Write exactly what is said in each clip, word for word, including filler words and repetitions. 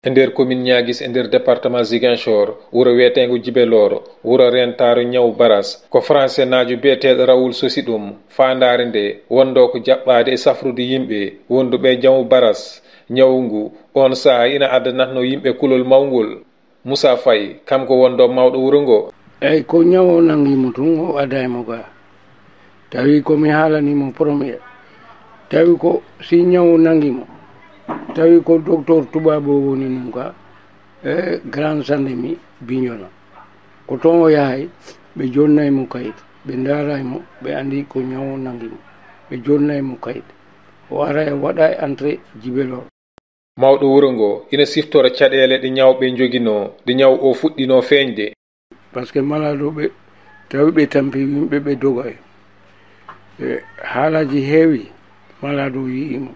E nder komin Ñaagis e nder departement Ziguinchor, wuro wiyeteengo Jibelor, wuro reentaaɗo ñaw baras, ko faransenaajo biyeteeɗo Raoul sosi ɗum. Faandaare nde wondoo ko jaɓɓaade e safrude yimɓe wonduɓe ñaw baras. Ñaw ngu oon sahaa ina addanatnoo yimɓe kulol mawngol. Moussa Faye, kanko wondoo mawɗo wuro ngo. Eyi, ko ñaw o nanngi mo tun, o adda e mo ga. Tawi ko mi haalani mo premier. Tawi ko si ñaw o nanngi mo, tawi ko docteur tubaabu o woni nun ga, e Grand Sandemi Bignona. Ko toon o yahay, ɓe jonnay mo kayit, ɓe ndaaray mo, ɓe anndi ko ñaw o nanngi mo. Ɓe jonnay mo kayit. O ara e waɗa e entrée Jibelor. Mawɗo wuro ngo ina siftora caɗeele ɗe ñawɓe njoginoo, nde ñaw o fuɗɗinoo feeñde. Parce que malade o ɓe tawi ɓe tampi yimɓe ɓe dogay. E haalaaji heewi, malade o yi'i mo.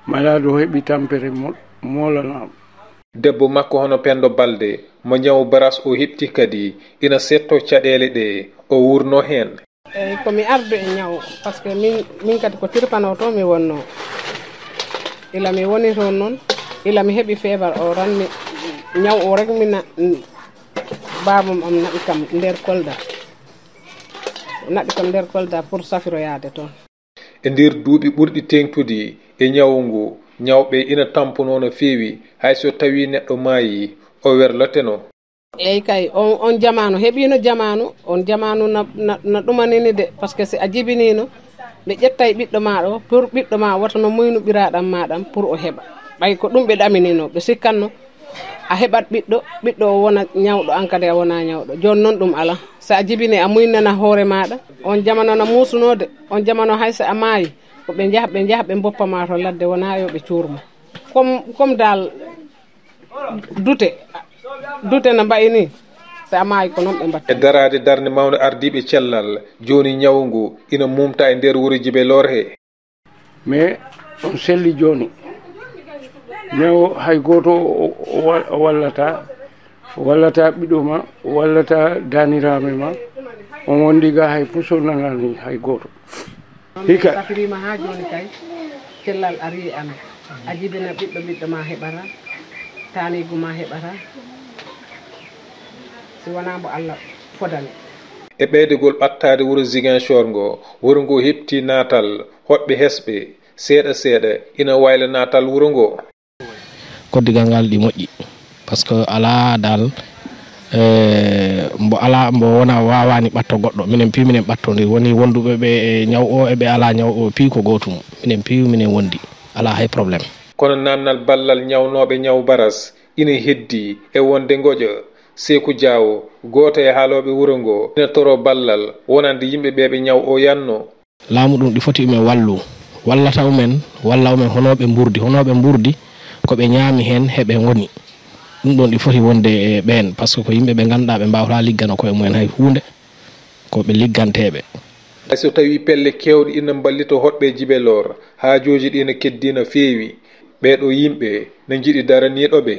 Malade o heɓi tampere mo-, moolanaa mo. Debbo makko hono Pendo Balde, mo ñaw baras o heɓti kadi, ina setto caɗeele ɗe o wuurno heen. Eyi, ko mi ardo e ñaw, parce que min, min kadi ko tirpanoo to mi wonnoo. Ila mi woni toon noon, ila mi heɓi feebar o ranni, ñaw o rek mi na-, baabam am naɓi kam nder Kolda. Naɓi kam nder Kolda pour safiroyaade toon. E nder duuɓi ɓurɗi teeŋtude e ñawu ngu, ñawɓe ina tampunoo no feewi, hay so tawii neɗɗo maayii, o werloteno. Eyi kay, on, on jamaanu heɓiino jamaanu, on jamaanu na, na, na ɗumanini de, parce que si a jibiniino, ɓe ƴettay ɓiɗɗo maa ɗo, pour ɓiɗɗo maa wota no muynu ɓiraaɗam maa ɗam pour o heɓa. Ɓay ko ɗum ɓe ɗaminino, ɓe sikkanno a heɓat ɓiɗɗo, ɓiɗɗo o wona ñawɗo, an kadi a wona ñawɗo. Jooni noon ɗum alaa. Si a jibini a muynana hoore maaɗa, on jamaanu na muusunoo de, on jamaanu hay si a maayi, ko ɓe njaha, ɓe njaha ɓe mboppa maa to ladde, wonaa yo ɓe cuur ma. Comme, comme daal, dute, dute no mbayi ni, si a maayi ko noon ɓe mbatta. E daraade darnde mawnde ardiiɓe cellal, jooni ñawu ngu ina muumta e nder wuro Jibelor he. Mais on selli jooni. Ñaw hay gooto o, o, o wa-, o wallata, o wallata ɓiɗɗo ma, o wallata daaniraaɓe ma. On wondi ga hay puso nanani hay gooto. Hikka. Safiriima haa jooni kay, cellal arii e amen. A jibina ɓiɗɗo, ɓiɗɗo ma heɓata, taaniigu ma heɓata, si wonaa mbo Allah fodani. E ɓeydegol ɓattaade wuro Ziguinchor ngo, wuro ngo heɓti naatal hoɗɓe hesɓe, seeɗa seeɗa ina wayla naatal wuro ngo. Koddigal ngal ɗi moƴƴi, par ce que alaa dal, eh, mbo alaa mbo wona waawaani ɓatto goɗɗo. Minen piiw, minen ɓattondir. Woni wonduɓe ɓe e ñaw o, e ɓe alaa ñaw o, piiw ko gootum. Minen piiw, minen wondi. Alaa hay problème. Kono naamnal ballal ñawnooɓe ñaw baras ina heddii e wonde ngoƴa. Seeku Jaawo, gooto e haalooɓe wuro ngo, ina toroo ballal wonande yimɓe ɓe ɓe ñaw o yanno. Laamu ɗum ɗi foti umen wallu, wallata umen, walla umen honooɓe mburdi. Honooɓe mburdi, ko ɓe ñaami heen, heɓe ngoni. Ɗum ɗoon ɗi foti wonde e ɓeen, par ce que ko yimɓe ɓe ngannduɗaa ɓe mbaawata liggano koye mumen hay huunde, ko ɓe ligganteeɓe. Hay so tawii pelle keewɗe ina mballito hoɗɓe Jibelor, haajooji ɗi ina keddii no feewi. Ɓee ɗoo yimɓe ne njiɗi daraniiɗo ɓe.